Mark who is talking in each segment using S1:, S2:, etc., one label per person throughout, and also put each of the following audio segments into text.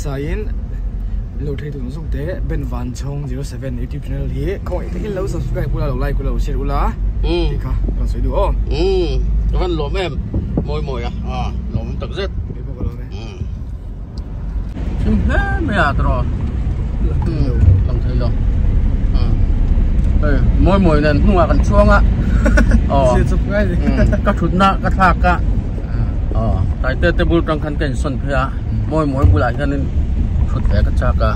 S1: Amsain lo thei tun zuk te Ben Van Chhawng 07 YouTube channel hi khawngaih takin lo subscribe ula lo like ula lo share ula tih kha ka rawn sawi duh aw.
S2: Umm ka van lawm em mawi mawi a a lawm awm tak zet.
S1: Kei pawh ka lawm e.
S2: Umm thim hle mai a tawrh lang thei lo umm hei mawi mawi nen hnungah kan chuang a aw ka thutna ka thlak a. Aw Taite te bul tang khan ka insawn phei a mawi mawi bulah hianin thut ve ka chak a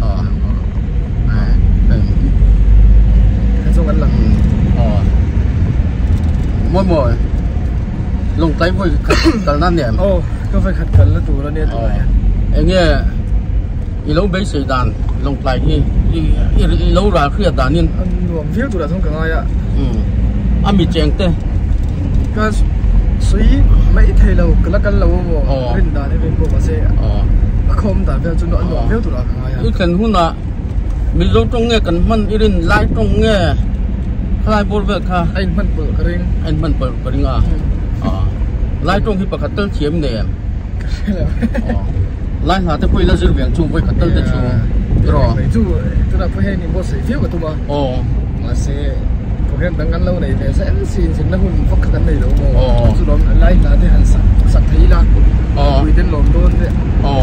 S2: aw aw mawi mawi lawng tlai vawi khat kal na nen
S1: aw ka vawi khat kal na tur ania tunah hian
S2: enge i lo beisei dan lawng tlai hi i lo ral hriat danin
S1: a nuam viau turah chuan ka ngai a
S2: a mi cheng te
S1: ka sui mai thei lo ka la kal lo amaw rin dan em em pawh mahse a khawm dan vel chu a nuam viau turah ka ngai a
S2: i thlen hunah Mizo tawng nge kan hman i rin lai tawng nge khalai bawr vel kha
S1: a inhman pawlh ka ring
S2: a inhman pawlh ka ring a lai tawng hi pakhat tal thiam nei em
S1: ka hre lo
S2: lai hla te pawh i la zir ve ang chu vawi khat tal te chu
S1: tiraw chu tunah pawh hian inbuat saih viau ka tum a mahse program dang kan lo nei ve zel si inzirna hun vak kha kan nei lo maw chu lawm lai hla te han sak sak thei ila mipui ten lawm dawn te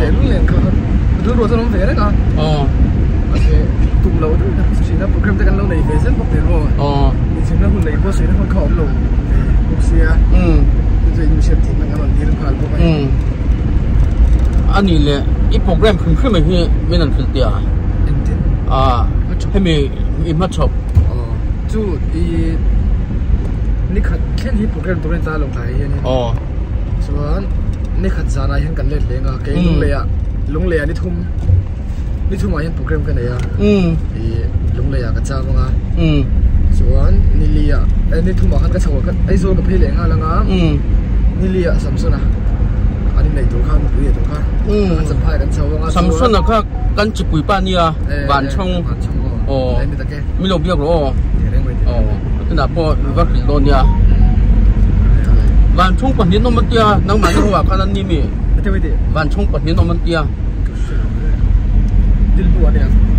S1: tehlul nen kha rilru chuan awm ve reng a mahse tum lo deuh tak chu thin a program te kan lo nei ve zel bawk nen maw inzirna hun leh inbuat saihna hun kha a awm lo ve bawk sia chu chu inhriat theihna kan rawn dil nghal bawk a ni.
S2: Ani leh i program hrim hrim hi min han hrilh tih a
S1: engtin
S2: hemi i hmachhawp
S1: chu i nikhat thlen hi program tur a ni ta lo tlai hian in chuan nikhat zanah hian kan let leng a kei lunglei ah lunglei ah ni thum ni thum ah hian program ka nei a i lunglei ah ka cham anga chuan nili ah ni thum ah khan ka chho a Aizawl ka phei leh nghal anga nili ah Samsona an inneih tur khan nupui leh tur kha an champhai kan chho anga
S2: Samsona kha kan chipui pa nia Vanchhawng aw mi lo biak rawh aw aw tunah pawh va hrilh dawn nia Vanchhawng pahnih an awm an tia nangmahni ho ah khan an ni mi Vanchhawng pahnih an awm an tia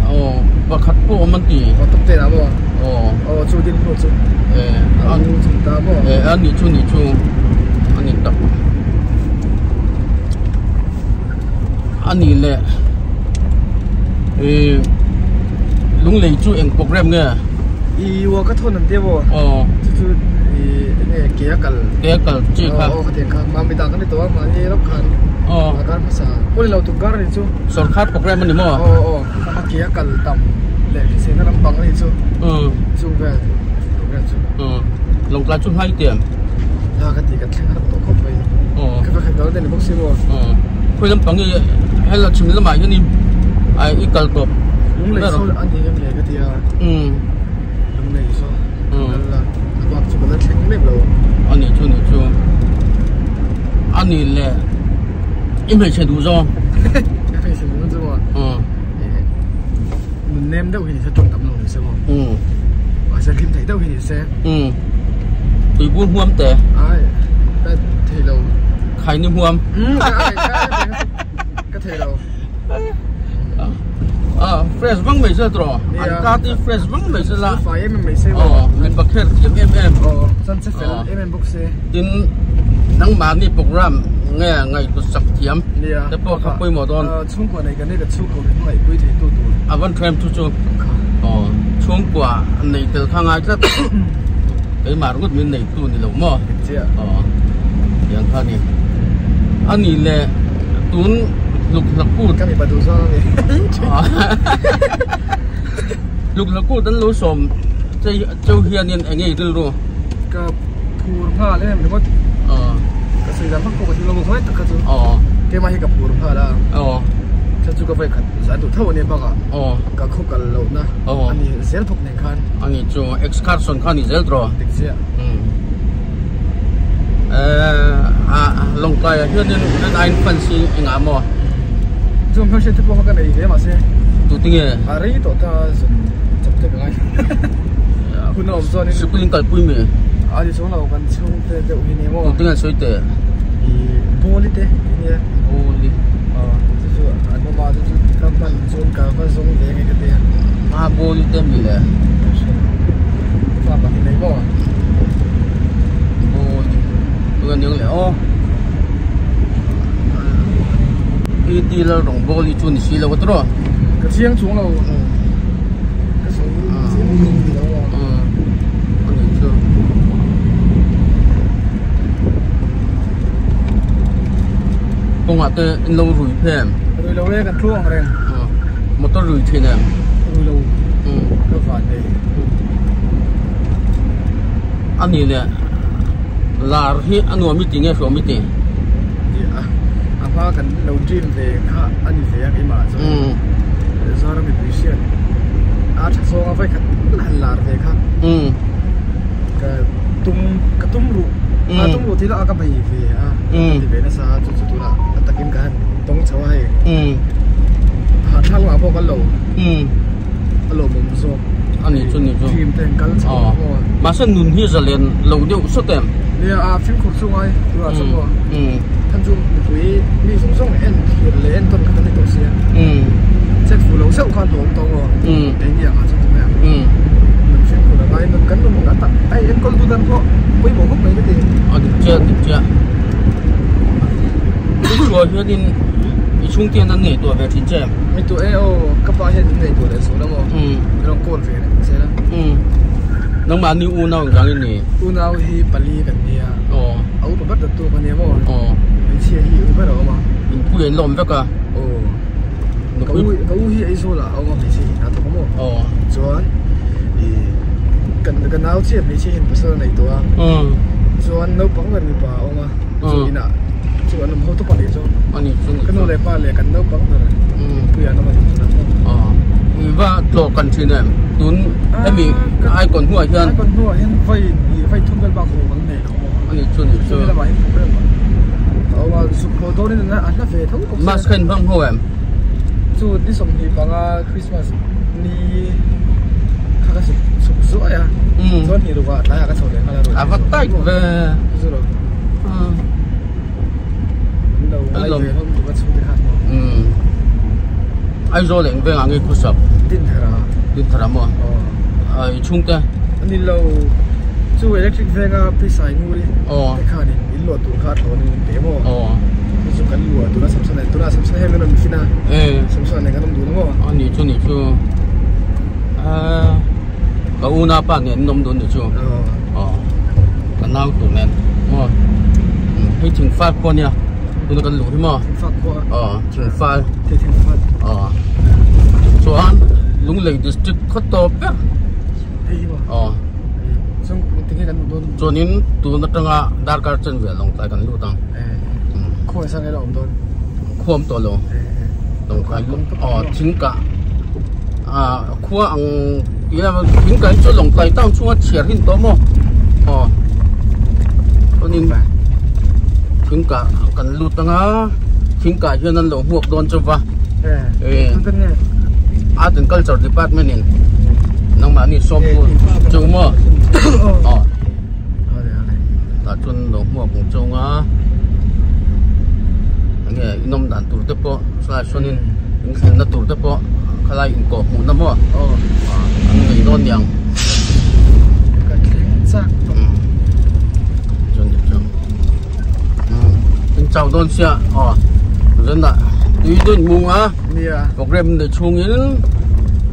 S2: aw pakhat pawh awm an ti aw eh a nih chu nih chu a ni tak a nih leh ih lunglei chu eng program nge
S1: ih walkathon an tia maw
S2: aw
S1: chu chu ih enge ke a kal
S2: ke a kal chi kha
S1: aw khatiang kha mami dah kan ni tawh a mahni ram khan
S2: aw
S1: a kar hmasa pawh ni lo tuk kar a ni chu
S2: sorkar program a ni maw
S1: aw aw a ke a kal tam leh hrisel na lampang a ni chu chung vel program chu
S2: lawngtlai chu hlai tiang
S1: a ka ti ka thleng harh tawh khawp mai ka va khat dal te ni bawk si maw
S2: khawi lampang hi hela chhim lamah hian i kal tawp
S1: lunglei saw a ni em le ka ti a lunglei saw kal la a bak chu ka la thleng mek lo
S2: a ni chu ni chu a ni le i hmeichhe duh zawng
S1: ka hmeichhe duh chu maw nun nem deuh hi ni se tawng tam lo ni se maw mahse hlim theih deuh hi ni se
S2: tuibur huam te
S1: ai ka thei lo
S2: khaini huam
S1: ka thei lo
S2: a fresh vang mai se tro an ka ti fresh vang mai se la
S1: fai em em mai se
S2: aw mi pakher thiam em em
S1: aw chan che fel em em bawk se
S2: tin nangmahni program nge ngaihtu sak thiam te pawh kha pawimawh dawn.
S1: Chhungkua nei kan nei ta chhungkua min hmangaihpui thei tu tur.
S2: A van tha em chu chu. Aw chhungkua nei tel kha ngai tlat. Keimah ringawt min nei tu ni lo maw.
S1: Chiah.
S2: Aw tiang kha ni. A nih leh tun hluk hlak kut.
S1: Ka mipa duh zawng a ni.
S2: Hluk hlak kut an lo sawm cheu hianin eng nge i rilru?
S1: Ka phur nghal em ringawt.
S2: Aw.
S1: Ka sawi dan vak pawh ka thil lo huai tak kha chu.
S2: Aw.
S1: Keimah hi ka phur nghal a.
S2: Aw.
S1: Chu chu ka vawi khat zan duh tho a nia bakah.
S2: Aw.
S1: Ka khaw kal lohna.
S2: Aw.
S1: A ni zel bawk nen khan.
S2: A ni chu excursion kha a ni zel tawh.
S1: Dik chiah.
S2: Umm. Eh a Lawngtlai ah hianin rin aiin fans hi engah maw?
S1: Chu hmelhriat te pawh kha ka nei ve mahse.
S2: Tute nge?
S1: A rei tawh ta zun chawp te ka ngai. Hun a awm chuanin.
S2: Sikul in kalpui mi?
S1: A ni chuang lo kan chhungte deuh hi ni maw?
S2: Tute nge sawi teh?
S1: I Bawli te tih nia.
S2: Bawli.
S1: Aw chu chu va zawng ve nge ka tia.
S2: Ma bawli te mi le.
S1: Fa pahnih nei maw?
S2: Bawli. Tunge niang le aw. PT lal rawng bawli chu ni si lo a tawh.
S1: Ka chiang chung lo. Ka sawi chiang ni lo.
S2: Ani chu. Kawngah te in lo rui phem.
S1: Rui lo e kan thu ang reng.
S2: Motor rui thin em?
S1: Rui lo. Ka van nei.
S2: Ani le lar hi a nuam i ti nge hrawm i ti?
S1: A hma kan lo dream ve kha a ni ve a keimah chuan. Zoram mipui hriat a tha zawng a vawikhat han lar ve kha. Ka tum ka tum ruh a tum ruh tih lah ka bei ve a ka ti ve nasa a chu chu tunah a takin ka han tawng chho a hei hahthlak lamah pawh ka lo a lawmawm zawk
S2: a ni chu ni chu
S1: dream te an kal chho a maw
S2: mahse nun hi zalen lo deuh sawt em
S1: nia a fimkhur chu ngai tunah chuan maw khan chu mipui mi zawng zawng en thlir leh en tawn kha kan ni tawh sia chet fuh lo zeuh khan hlawm tawh maw keini angah chuan tunge ang nun fimkhur a ngai nun kan nun a tak a enkawl tu dan pawh pawimawh khawp mai ka ti
S2: a dik chiah dik chiah chhuah hianin i chhungte an ngaihtuah ve thin che em
S1: ngaihtuah e aw ka pa hian min ngaihtuah leh sual a maw ka rawn call ve reng zel a
S2: nangmahni unau engvang in ni
S1: unau hi pali kan nia
S2: aw
S1: a upa ber dawt tu ka nia maw
S2: aw
S1: hmeichhia hi u ber a awm a
S2: inpui an la awm vek a
S1: aw ka u ka u hi Aizawl ah a awm a hmeichhia hi a thawk a maw
S2: aw
S1: chuan ih kan ka nau chiah hmeichhia hian pasal a nei tawh a chuan naupang ber mipa a awm a chu inah chu an awm ho tawp a nih chu ka nu leh pa leh kan naupang ber puia an awm a nih chu
S2: aw i va tlawh kan thin em tun hemi icon hnuah hian
S1: icon hnuah hian vai vai thum vel bak ho kan nei lo
S2: a nih chu nih chu
S1: chumi lamah hian program a awm a zuk haw dawnin a hla ve tho bawk
S2: mask kha in hmang ho em
S1: chu ni 25 Christmas ni kha ka zuk chhuk zuai a chuan hnih rukah tlaiah ka chho leh nghal a
S2: a va tight ve
S1: chu lo an lo ngai ve hlawm tuk a chhungte khan maw
S2: Aizawl eng vengah nge khawsak
S1: Dinthara
S2: Dinthara maw aw i chhungte
S1: ani lo chu electric venga pisa i ngur i te khanin in luah tur kha a thlawnin min pe maw
S2: aw
S1: chu chu kan luah tuna Samson nen tuna Samson hian min rawn fin a Samson nen kan awm dun a maw
S2: ani chu ni chu ka una pa nen an awm dun ni chu aw ka nau tur nen maw hei thingfal khua nia tuna kan luh hi maw
S1: thingfal khua
S2: aw thingfal
S1: thingfal
S2: aw chuan Lunglei district khaw tawp ber
S1: hei hi maw
S2: aw
S1: chuan tinge kan luh dawn
S2: chuanin tun atanga darkar chen vel lawng tlai kan lut ang
S1: khawi sang ela awm dawn
S2: khua awm tawh lo lawng tlai aw thingkah ah khua ang tih a thingkah hi chu lawng tlai town chhunga chhiar hin tawh maw aw chuanin thingkah kan lut anga thingkah hian an lo hmuak dawn chu va Art and Culture Department in nangmahni sawm tur chu maw aw tah chuan lo hmuak ang chunga enge inawm dan tur te pawh slide sawn in in thlenna tur te pawh khalai inkawh hmuhna maw an nei dawn niang chuan chu in chau dawn sia aw zanah tui dun mung a program nei chhungin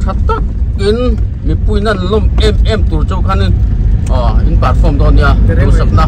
S2: tha takin mipui nan lawm em em tur chu khanin aw in perform dawn nia duhsakna.